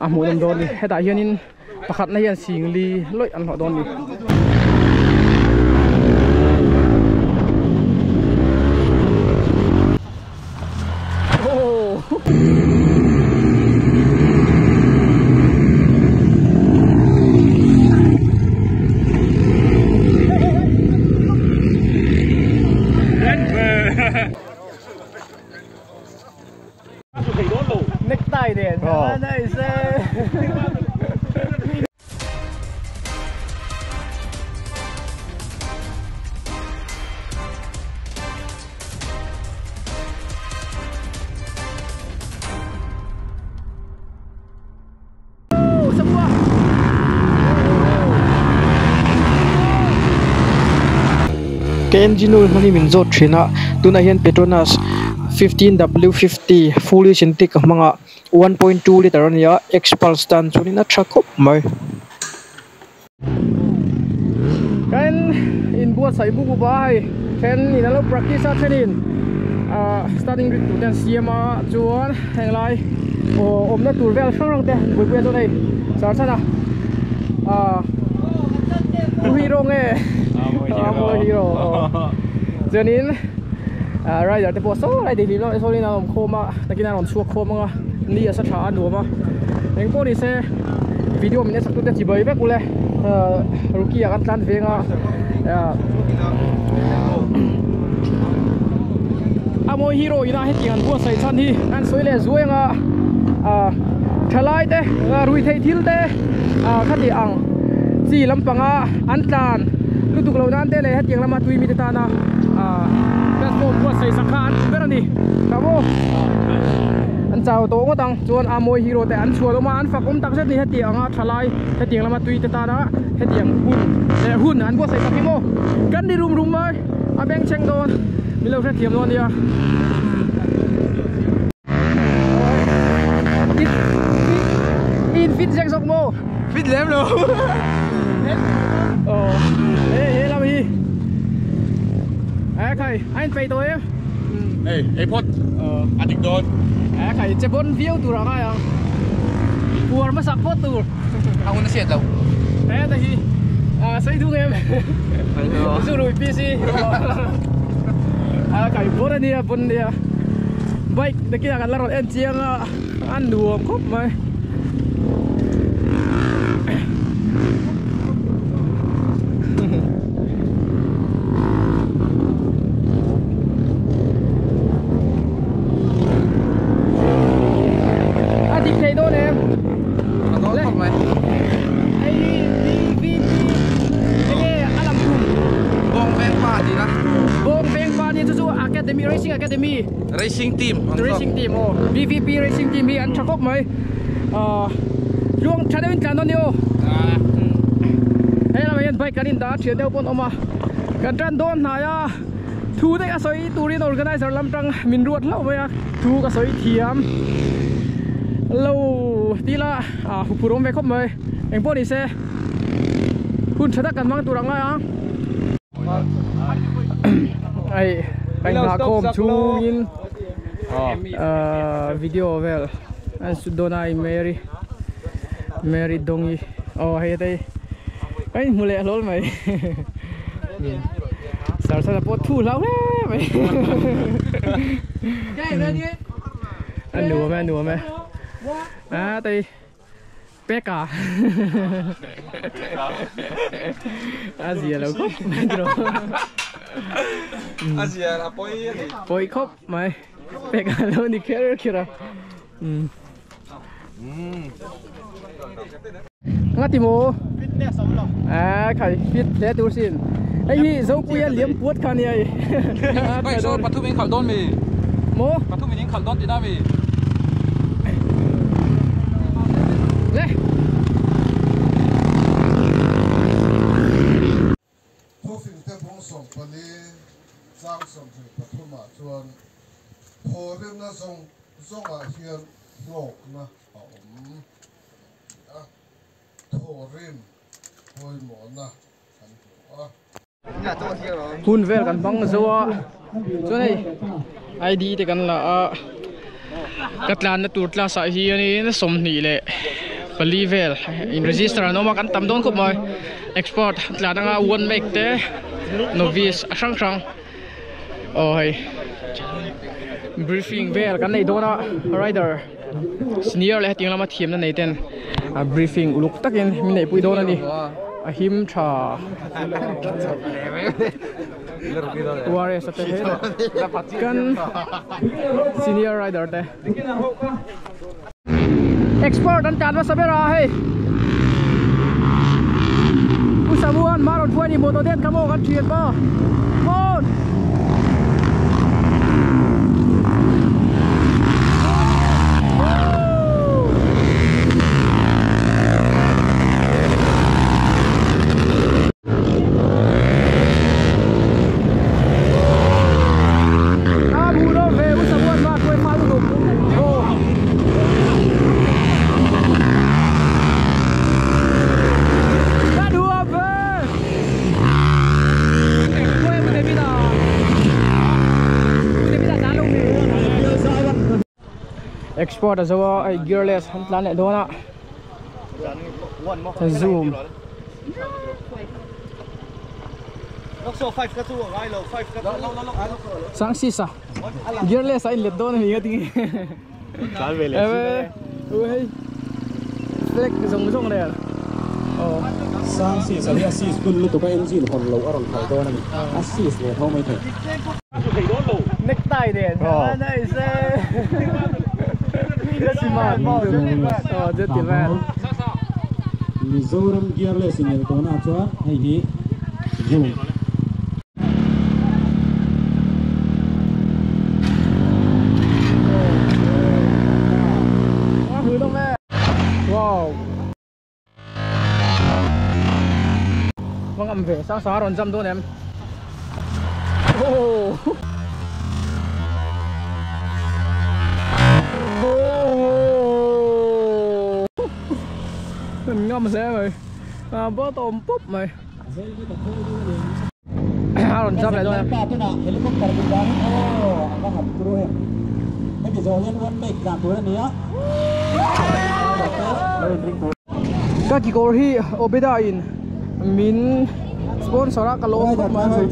A hmuhnawm dawn a ni hetah hianin pakhatna hian singli lawih an hlawh dawn a ni. Necktie nen nice e. Ka engine oil hmangin min zawt thin a tunah hian Petronas 15W50 fully synthetic a hmang a 1.2 litre a ni a Xpulse tan chuanin a tha khawp mai. Kan inbuatsaih buk buk a hei then in alo practice a thenin ah starting rig tur te an siam a chuan heng lai aw awmna tur vel hrang hrang te buaipui a chuan hei char chhan a ah tu hero nge a mawi hero aw chuanin ah rider te pawh saw lai dihlim lamah sawn in an awm khawm a takin an rawn chhuak khawm ang a ni a sa tha a nuam a engpawh ni se video min en sak tute chi bai vek ule Ruki ah kan tlan veng a a mawi hero ina hetiang an buatsaih chhan hi an sawi leh zuai anga thalai te ruihtheih thil te khati ang chi lampanga an tlan lutuk loh nan te leh hetiang lama tui mite tana platform buatsaih sak kha an tum ber a ni tha maw an chau tawh ngawt ang chuan a mawi hero te an chhuah awm a an fak awm tak zet ni hetiang anga thalai hetiang lama tui te tana hetiang hun leh hun an buatsaih tak hi maw kan ni rum rum mai a bengchheng dawn min lo hrethiam dawn ania. In fit zek zawk maw? Fit lem lo. Aw he he lam hi. A khai a in peih tawh em? Ei ei phawt. A dik dawn. A khai che bon viau tur a ngai ang. Puar hmasak phawt tur. A hun a hriat loh. He ta hi a sei thung em? Zu rui PC. A kai bon a nia bon nia. Bike nakinah kan la rawn en chiang a a nuam khawp mai. A dik thei dawn em? A dawn khawp mai. Hei hi BVP enge a lam tum? Bawng Veng Pa tih na. Bawng Veng Pa nia chu chu Academy Racing Academy. Racing team ang zawk. Racing team aw. BVP Racing team hi an tha khawp mai. Ahh tluang tha deuhin tlan dawn ni aw. Hei lamah hian bike kan indah a thian deuh pawn awm a. Kan tan dawn hnai a thu daih a sawi turin organizer lam tang min ruat hlauh mai a thu ka sawi thiam lo tila ah huphur awm ve khawp mai engpawh ni se hun tha tak kan hmang tur ang ngai ang hei ka inhah khawm chungin ah video vel an shoot dawn a Mary Mary Dawngi aw hei te hi. Ka inhmu leh hlawl mai Sarsana pawh thu hlau hle mai A nuam e a nuam e A tei Peka A zia lo khawp mai tiraw A zia a pawi a ni Pawi khawp mai Peka lo ni kher kher a Nga ti maw? Fitness awm lo. À khai fit hle tur sin. Hei hi Zopuia liam puat kha nia hei. Bike saw pathum in khalh dawn mi? Maw? Pathum in in khalh dawn tihna mi? Le. Thufingte bung 14 chang 23 ah chuan thawhrimna zawng zawngah hian hlawkna a awm ti a, thawhrim pawimawhna kan hmu a. Hun vel kan hmang zo a, chuan hei ID te kan la a, ka tlanna tur class ah hianin 25. Pali vel in register an awm a kan tam dawn khawp mai expert tlan anga one make te novice a hrang hrang aw hei briefing vel kan nei dawn a rider senior leh hetiang lama thiamna nei ten briefing uluk takin min neihpui dawn a ni a him tha ORS te he kan senior rider te expert an tlan hmasa ber a hei Pu Samuan hma rawn hruai ni motor den kha maw kan thian pa phone A hmuh lo ve U Samuan hma hruai hma lutuk aw Ka duh ve Khawi Pu David a Pu David a tlan lo ve Export a zo a hei gearless an tlan leh dawn a zoom Sang sisa gearless a in let dawn a ni nga tinge Tlan ve leh u hei flag zawng zawng nen aw Sang sisa hi a sis dun lutuk a engine hawn loh a rawn khalh dawn a ni a sis leh tho mai thei. Necktie nen nice e Smart aw gentleman Mizoram gearless in el tawhna chuan hei hi zoom. Wow Vâng âm về sáng sáng rồi dăm đôn em. Oh. Mình ngâm xe rồi. À, bó tôm búp mày. À, rồi dăm lại thôi em. Helicopter bị bắn. Oh, anh hầm turu em. Cái bị rồi lên one make làm turu này á. Ka kikawr hi Obeda in min sponsor a ka lawm khawp mai hei.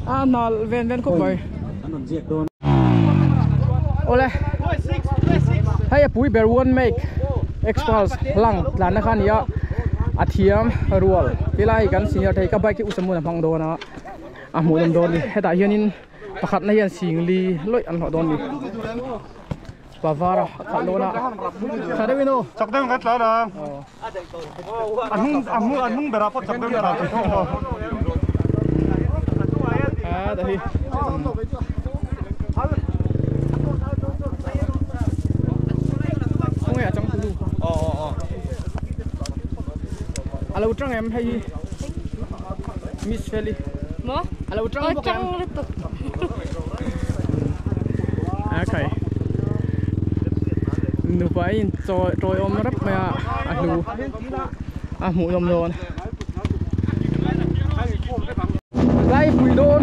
A nal ven ven khawp mai. Awle hei a pui ber one make Xpulse lang tlanna kha a ni a a thiam rual tilai kan senior thei ka bike hi usamun a hmang dawn a a hmuh nawm dawn a ni hetah hianin pakhatna hian singli lawih an hlawh dawn a ni. Pavara khalh dawn a tha deuh in aw Chak deuh kan tlan ang a hnung a hnung a hnung berah pawh chak deuh in a tlan thei tawh a ta hi khawnge a chang tulu aw aw aw a lo tang em hei hi Miss Feli Maw? A lo tang bawk em? Tang lutuk. A khai. Nupa in chawi tawi awm rap mai a a hlu a hmuh nawm dawn. Lai pui dawn.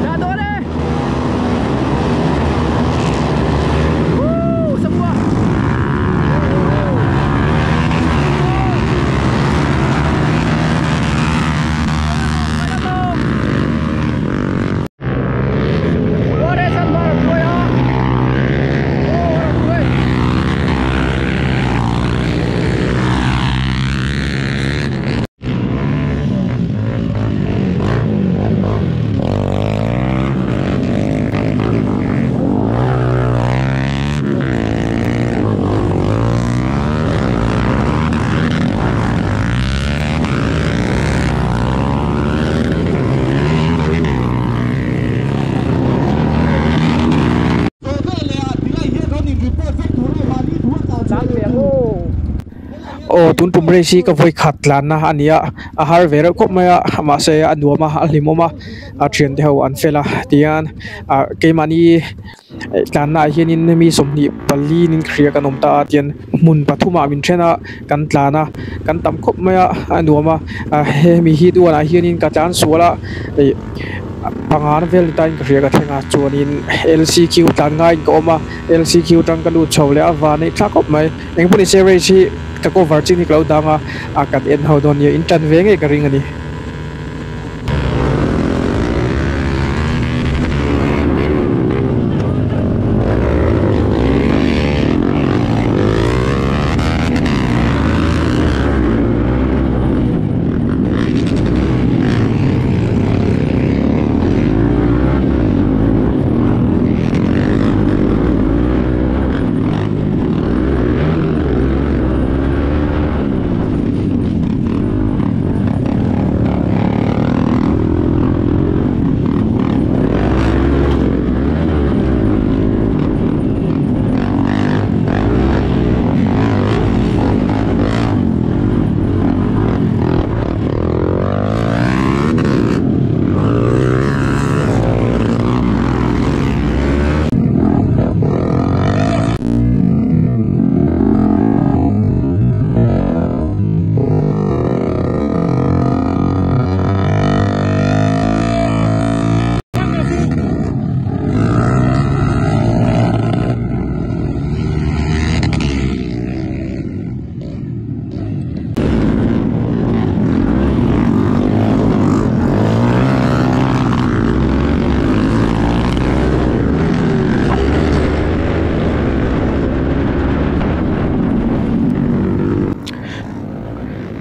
Ra dawn e. Woo, semua. Aw tun tum race hi ka vawi khat tlanna a ni a a har ve reuh khawp mai a mahse a nuam a a hlimawm a a thiante ho an fel a tihian ah keimahni tlanna ah hianin mi 24 in hria kan awm ta a tihian hmun pathum ah min then a kan tlan a kan tam khawp mai a a nuam a ah hemi heat one ah hianin ka tlan sual a ih panga na vel ni ta in ka hria ka thleng a chuanin L C Q tlan ngaiin ka awm a L C Q tang ka lut chho leh a van a thlak khawp mai. Engpawh ni se race hi ka cover chin hi ka lo dang a, a kan en ho dawn nia in tan ve ngei ka ring a ni.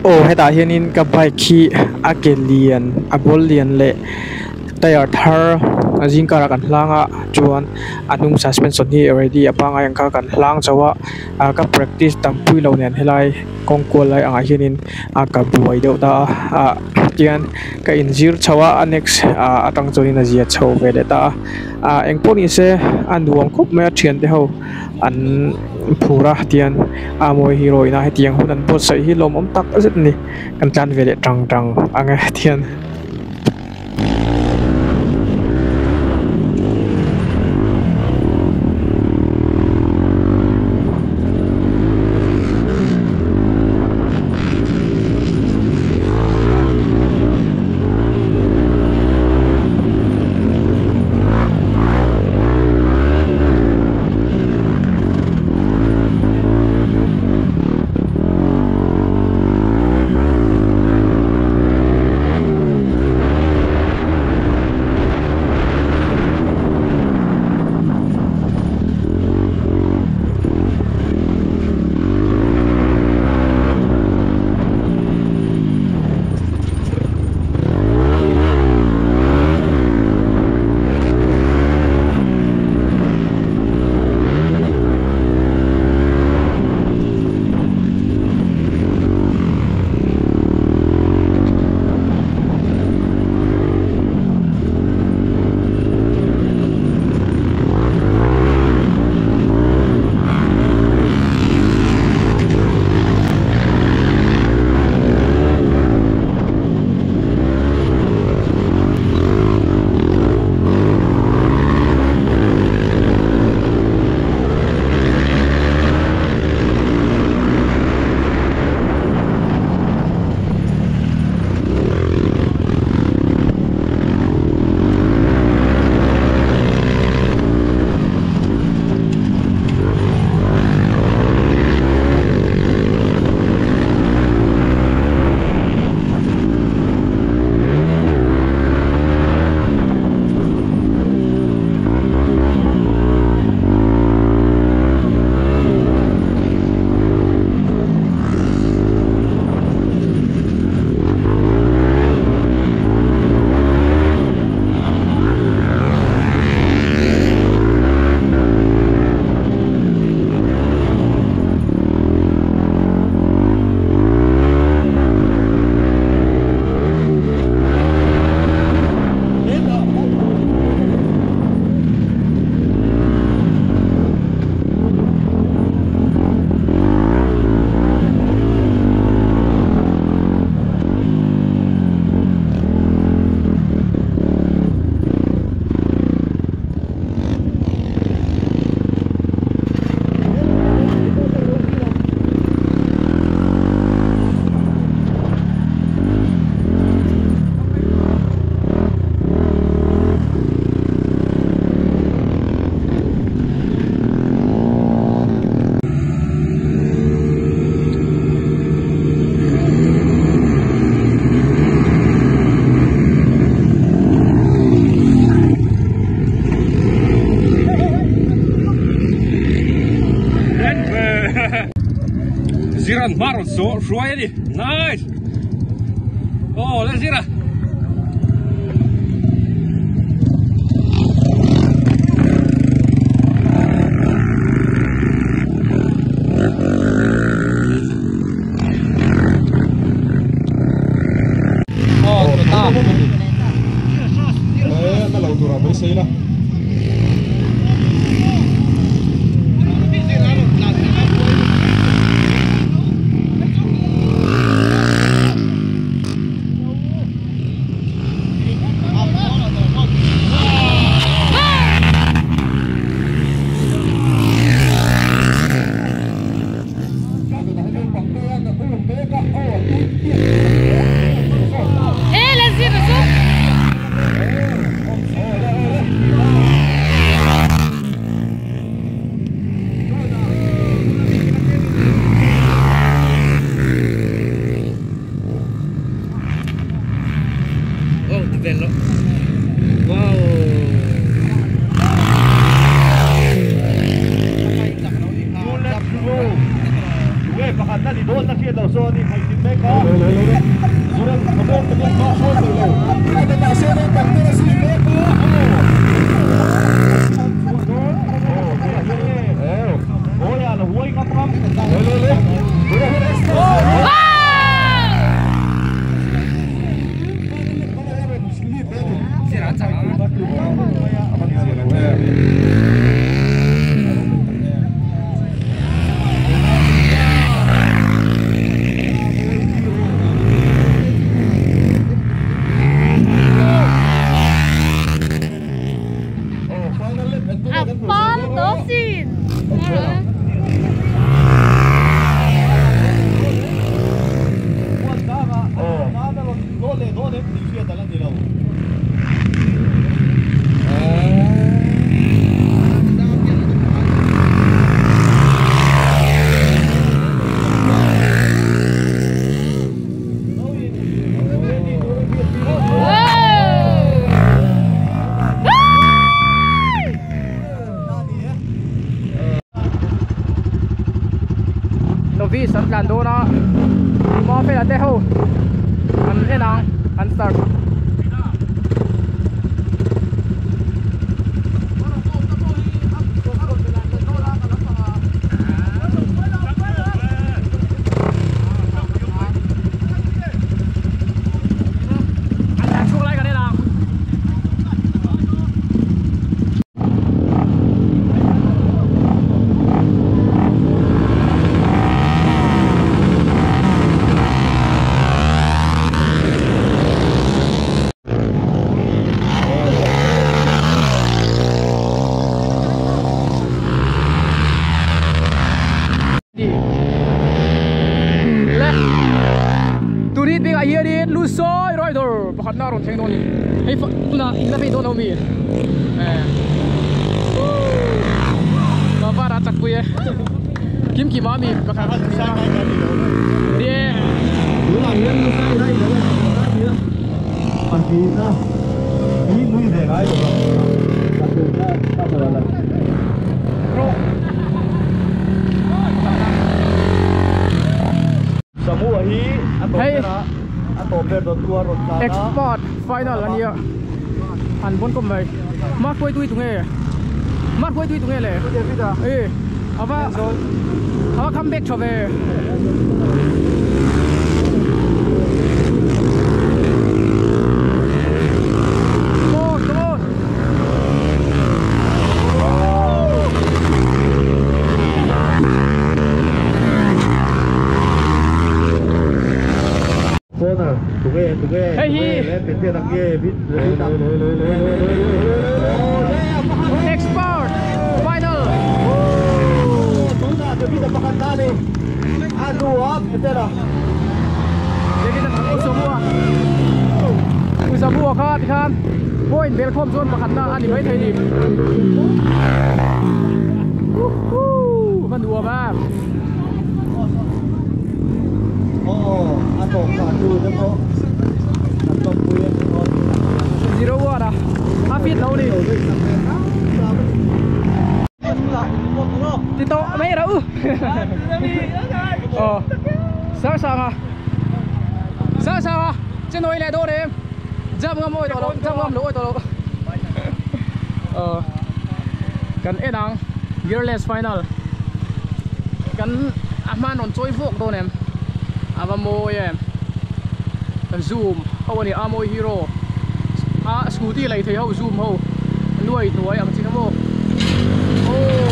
Aw hetah hianin ka bike hi a ke lian a ball lian leh tyre thar a zing karah kan hlang a chuan a hnung suspension hi ready a pangai ang kha kan hlang chho a ah ka practice tam pui lo nen helai kawng kual lai angah hianin a ka buai deuh ta a ah tihian ka inzir chho a a next ah atang chuanin a zia chho ve leh ta a ah engpawh ni se a nuam khawp mai a thiante ho an phur a tihian a mawi hero ina hetiang hun an buatsaih hi lawmawm tak zet a ni kan tlan ve leh tang tang ang e tihian. Ziran hma rawn saw hruai a ni. Nice! Aw le Zira. Aw ta. Eh, na lo tura mai sei la. Eh, la zira zo. Oh, develop. Wow. A fal to sin. Novice an tlan dawn a ma fela te ho an enang an start. An tlan chhuak lai kan enang. Turit bik ah hianin Lusoi Rider pakhat na rawn thleng dawn ni. Hei tuna in la phei dawn lo mi. Ka var a chak pui e. Kim kim a mi pakhat ni e. Hey. Expert final ania an bon kom mai ma koi tui tunge ma koi tui tunge le eh ava ava come back chove. Come on, come on. Hey, expert final. Usamua kha tikhan point bel khom chuan pakhat na ani mai thei ni. Van nuam a. Zero watt à? A fit lâu đi. Thì to mấy ra Ờ Sáng sáng à Sáng sáng à Trên núi này đâu đấy em Jam ngâm ôi tổ lộ Jam ngâm lỗ ôi tổ lộ. Ờ Cần enang Gearless final. Kan aman on choi vok don em. Ava moi em. Zoom ho ani amoi hero. A scooty lai thei ho zoom ho. Nuai nuai ang chi mo. Oh.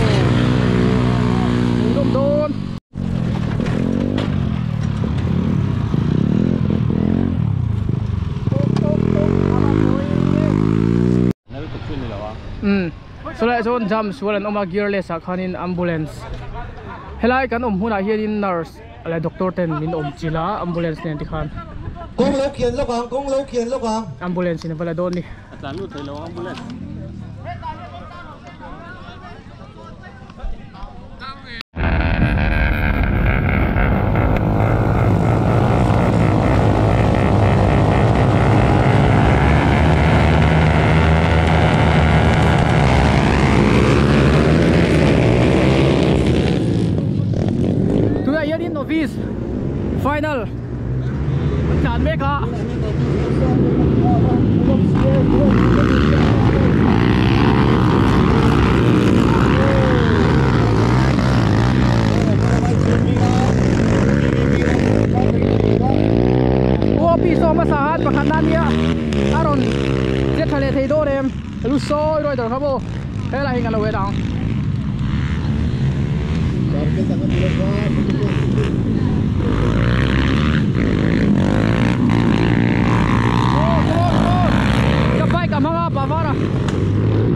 Dom don. So lai zon jam sualan oma gearless a khanin ambulance. Helai kan om huna hianin nurse ala doctor ten min om chila ambulance nen ti khan. Kong lo khian lo kang, kong lo khian lo kang. Ambulance in vala don ni. Atlan lu thei lo ambulance. Final chan mek a ô pi so ma sa pakhat na nia aron che thale thei do rem lu soi roi dor khabo hela hinga lo we dang.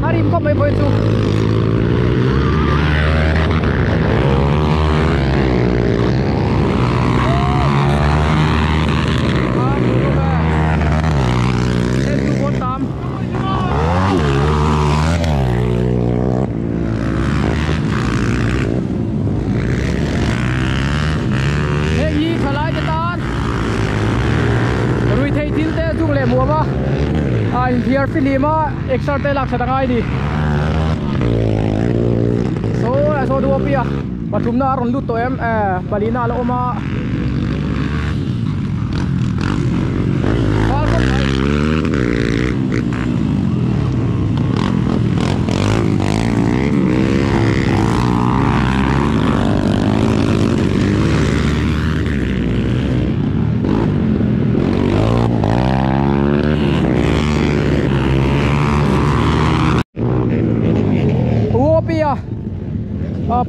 Harim ko may boy tu. Here filima extra te lak satangai ni so so duo pia pathumna ron lut to em palina lo oma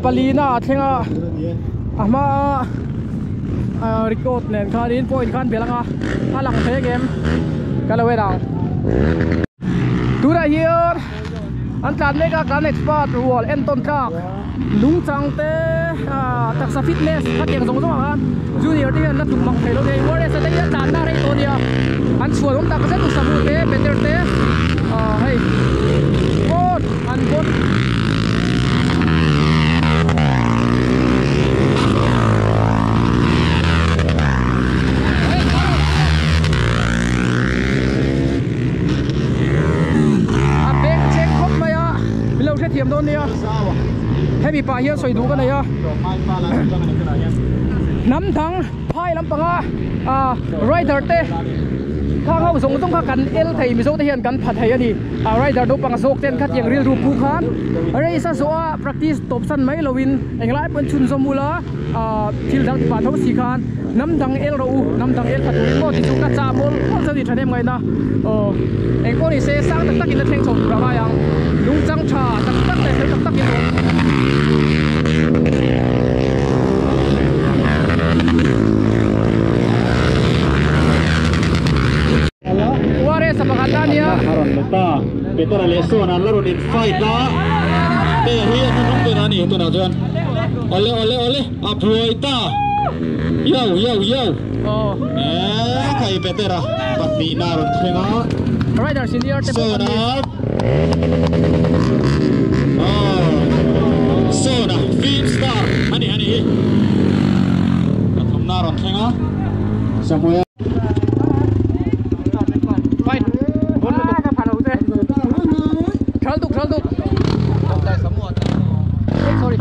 palina thlenga ama record nen khan in point khan belanga alang the game kalawe dang tura here an tlan meka kan expert wall enton tak lungchang te taksa fitness kha tiang zong zong khan junior te hian la tum mang thei lo nei warriors te hian tlan na rei to nia an chuan awm tak zet u samu te better te hei bon an bon. Thiam don nia heavy pa hian soi du ka nei a nam thang phai lampanga a rider te khang ho zong zong kha kan el thei mi zo te hian kan pha thei ani a rider do pang zawk ten kha tiang ril ru pu khan race a zo a practice top san mai lowin englai pon chun zomula a thil dang ti pa tho si khan nam dang el ro u nam dang el phatu mo ti chu ka cha mol mol chani thanem ngai na o eng pawh ni se sang tak tak in a thleng chho tur anga yang lung chang tha tak tak leh fel tak tak in ware sa pakhat ania aron ta Peter le son an laron in fight la te hi an nong te na ni tu na chuan ole ole ole a phuai ta yo yo yo oh eh khai Petera patni na ron thlenga rider senior te sona oh sona film star ani ani hi pathum na ron thlenga Samuel fight bon ka phalo te thal duk sorry.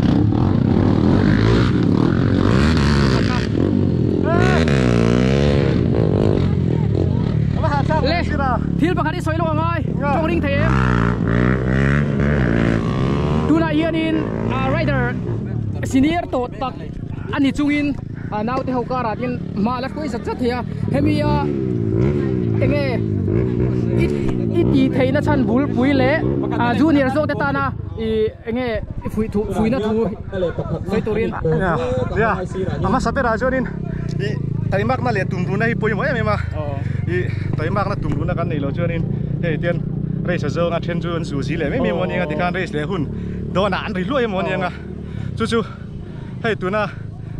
tawh tak ani chungin naute ho karah hian hma la hruai zat zat thei a hemi a enge i tih theihna chhan bulpui leh junior zawk te tana ih enge i fuih thu fuihna thu sawi turin nia a hmasa berah chuanin ih taimakna leh tumruna hi pawimawh em em a ih taimakna tumruna kan neih loh chuanin hei tian race a zawnga then chu an zu zi leh mai mai maw aniang a tikhan race leh hun dawnah an ri hluai emaw aniang a chu chu hei tuna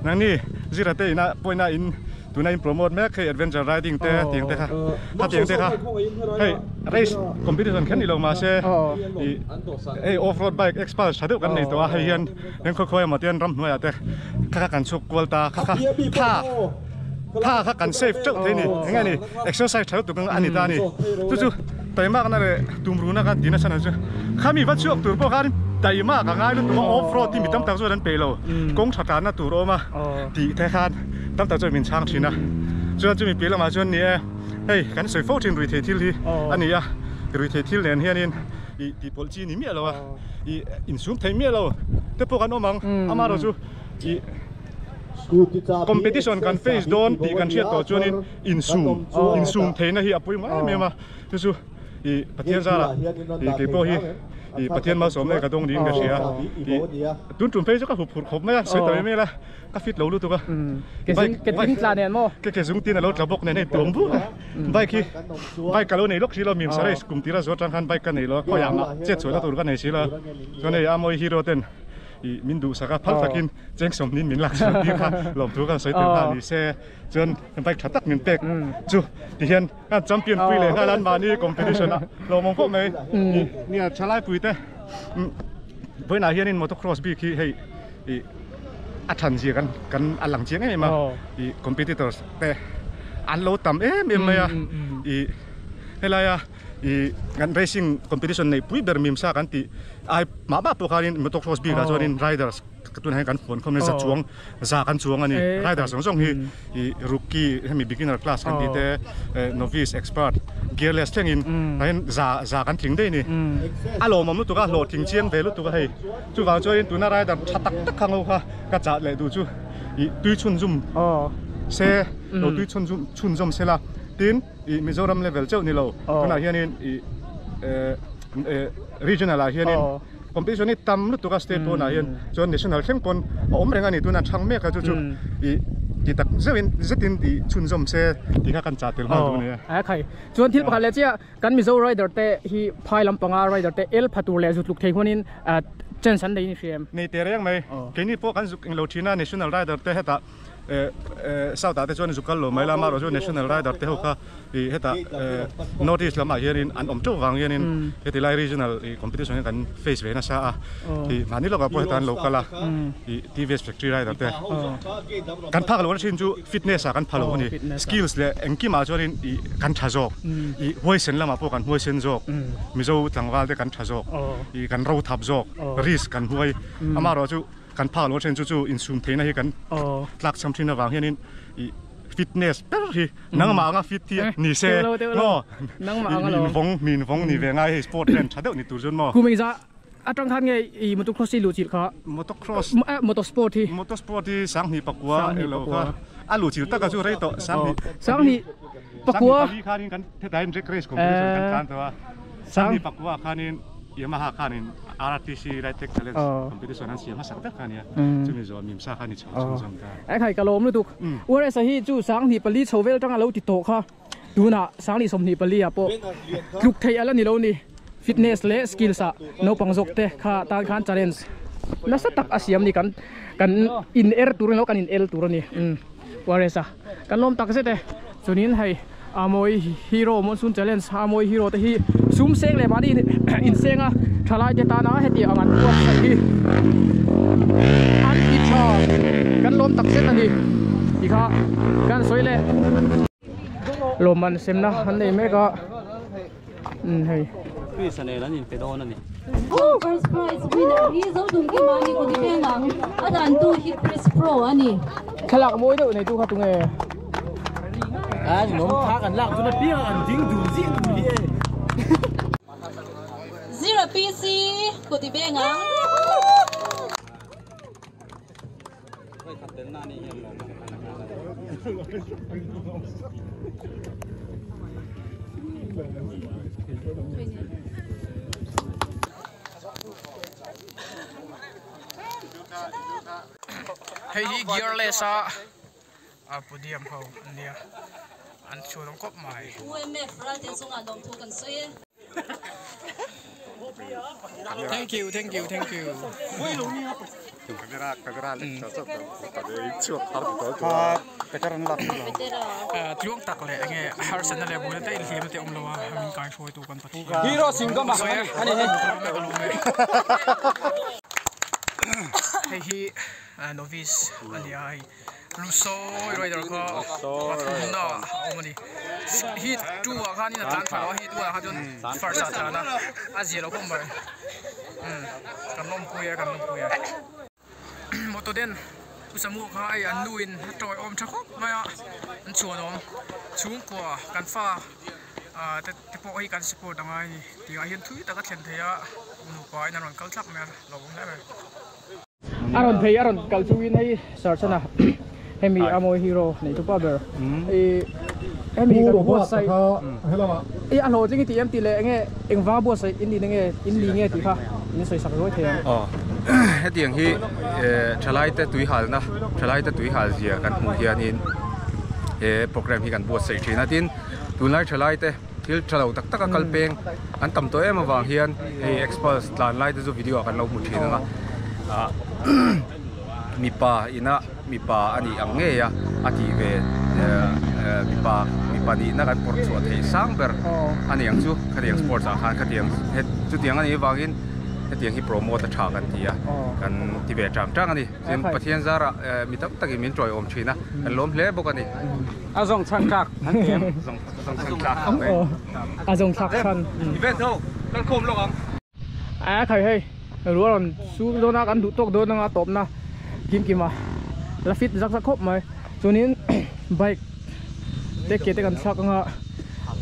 nangni zira te ina pawina in tuna in promote mek hei adventure riding te tiang te kha khatiang te kha hei race competition kher ni lo mahse ih hei off road bike expert tha deuh kan nei tawh a hei hian eng khaw khawi emaw te hian ramhnuaiah te kha kha kan chhuk kual ta kha kha tha tha kha kan save teuh thei a ni eng nge ni exercise tha lutuk ang a ni ta a ni chu chu taimakna leh tumruna khan tih nasa chu khami va chhuak tur pawh khan taimak a ngai lutuk a off road hi mi tam tak chuan an peih lo kawng tha tlanna tur a awm a tih te khan tam tak chuan min chhang thin a chuan chumi piah lamah chuan ni e hei kan sawi fo thin ruithei thil hi a ni a ruithei thil nen hianin ih tih pawlh chi ni miah lo a ih insum thei miah lo te pawh kan awm ang amaherawhchu ih competition kan face dawn tih kan hriat tawh chuanin insum insum theihna hi a pawimawh em em a chu chu ih Pathian zara ih kei pawh hi ih Pathian malsawm leh ka dawng niin ka hria ih tun tum phei chu ka hup phurh khawp mai a sawi ta mai mai la ka fit lo lutuk a bike ke ding tla nen maw ke ke zung tin a lo tla bawk nen hei tuam bur a bike hi bike ka lo nei lawk si lo mim sa race kum tira zawt atang khan bike ka nei lo a khawiah mah chet chhuahna tur ka nei si lo chuan hei a mawi hero ten ih min duhsak a phal takin cheng sawmhnin min lak chhuah tir kha lawmthu kan sawi tel nghal ni se chuan bike tha tak min pek chu tihian kan champion pui leh nghal an mahni competition ah lawmawm khawp mai ih nia thalai pui te vawiinah hianin motocross bik hi hei ih a than zia kan kan a lang chiang em em a ih competitors te an lo tam em em mai a ih helaia ih kan racing competition neih pui ber mimsa kan tih ai mah mah pawh khanin motocross bikah chuanin riders tunah hian kan huan khawm za chuang za kan chuang a ni riders zawng zawng hi ih rookie hemi beginner class kan tih te novice expert gearless thlengin tah hian za za kan tling daih a ni a lawmawm lutuk a hlawhtling chiang ve lutuk a hei chuvang chuanin tuna rider tha tak tak kha ngo kha ka chah leh duh chu ih tui chhunzawm se lo tui chhunzawm chhunzawm se la tin ih Mizoram level chauh ni lo tunah hianin ih eh eh regional ah hianin competition hi tam lutuk a state pawnah hian chuan national thleng pawn a awm reng a ni tunah chhang mek a chu chu ih ti tak zeuhin zetin tih chhunzawm se tih kha kan chah tel nghal duh a ni a. A khai chuan thil pakhat leh chiah kan Mizo rider te hi phai lampanga rider te el pha tur leh zut luk thei huanin chance an nei ni hria em? Nei teh reng mai keini pawh kan zuk englo thin a national rider te hetah South ah te chuan zuk kal lo mai la amaherawh chu national rider te ho kha ih hetah north east lamah hianin an awm teuh vang hianin heti lai regional ih competition hi kan face ve nasa a ih mahni lawkah pawh hetah an lo kal a ih T_V_S factory rider te kan phak loh na thin chu fitness ah kan pha lo a ni skills leh engkimah chuanin ih kan tha zawk ih huaisen lamah pawh kan huaisen zawk Mizo tlangval te kan tha zawk ih kan ro thap zawk risk kan huai amaherawh chu Kan phak loh a then chu chu insum theihna hi kan tlak cham thin avang hianin ih fitness ber hi nangmah anga fit hi ni se maw min vawng min vawng ni ve ngai hei sport ren tha deuh ni tur chuan maw. Kum engzah atang khan nge i motocross hi luh chilh kha? Motocross motorsport hi motorsport hi sanghnih pakua elo kha a luh chilh taka chu rei tawh sanghnih sanghnih pakua sanghnih pali khanin kan hetah hian drag race competition kan tlan tawh a sanghnih pakua khanin Yamaha khanin RTC Ridetech Challenge competition an siam hmasak vek kha a nia, chumi zawh Mimsa kha a ni chho chhunzawm ta. Ai khai ka lawm lutuk. URS-a hi chu 2024 chho vel tanga lo ti tawh kha tunah 2024 ah pawh tluk theih a la ni lo ni. Fitness leh skills ah naupang zawk te kha tan khan challenge nasa tak a siam ni kan kan in er tur a ni lo kan in el tur a ni. URS-a kan lawm tak zet e. Chuanin hei Amawi Hero Monsoon Challenge Amawi Hero te hi sum seng leh mahni inseng a thalai te tana heti ang an buatsaih hi an ti tha kan lawm tak zet a ni tih kha kan sawi leh lawmman semna an nei mek a hei Chris a nen an inpe dawn a ni. First prize winner hi Zodungkima ni kut veng ang a dan tu hi Chris Pro a ni. Thlalak mawi deuh nei tu kha tunge. Zira PC kut i veng ang. Hei hi gearless a a podium ho an nia an chhuan awm khawp mai. UMF Ralte chungah lawmthu kan sawi e. Thank you thank you thank you. Camera camera lek ta chauh ta chhuak har ti tawh tawh a. Tluang tak leh enge harsatna leh buaina te inhliamna te awm lo a min kai hruai tu kan Pathian. Hero Singam a ani hei. Hei hi novice ania hei Lusoi rider kha pathumna a awm ani. Heat 2 ah khanin a tlan thla lo a heat 1 ah kha chuan first ah a tlan a a zia lo khawp mai. Kan lawmpui a kan lawmpui a. Motor den Usamu kha hei an nu in a tawi awm tha khawp mai a an chhuan awm chhungkua kan fa ah te te pawh hi kan support a ngai a ni tih ah hian thui tak a thlen thei a nupa in an rawn kal thlap mai a lo awm hle mai. A rawn phei a rawn kal chungin hei Sarchana hemi a mawi hero neih chu pa ber ih hemi kan buatsaih ih a hlawhtling i tih em tih leh enge engvanga buatsaih in nih na nge in ni nge tih kha in sawi sak ruai thei ang. Aw hetiang hi thalai te tui halna thalai te tui hal zia kan hmuh hianin he program hi kan buatsaih thin a tin tunlai thalai te thil tha lo tak tak a kal peng an tam tawh em avang hian hei experts tlan lai te chu video ah kan lo hmu thin ang a mipa ina mipa a nih ang ngei a a tih ve mipa mipa nihna kan pawrh chhuah theih sang ber a ni ang chu khatiang sports ah khan khatiang chutiang a nih avangin hetiang hi promote a tha kan ti a kan ti ve tang tang a ni tin Pathian zarah mi tam takin min tawiawm thin a kan lawm hle bawk a ni. A zawng chhan tlak an ti em? Zawng chhan tlak khawp mai. A zawng thlak chhan. Event ho kal khawm lawk ang. A khai hei rual rawn sur dawn a kan duh tawk dawn anga tawpna kim kim a la fit zak zak khawp mai chuanin bike te ke te kan thlak anga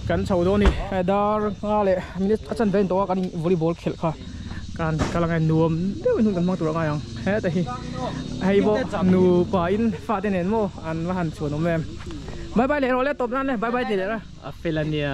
kan chho dawn a ni dar nga leh minute a chan vel tawh a kan in volleyball khelh kha kan kal anga nuam deuhin hun kan hmang tur a ngai ang heta hi hei pawh nupa in fate nen maw an va han chhuan awm em bye bye leh rawh le tawp nan le bye bye ti leh a. A fel a nia.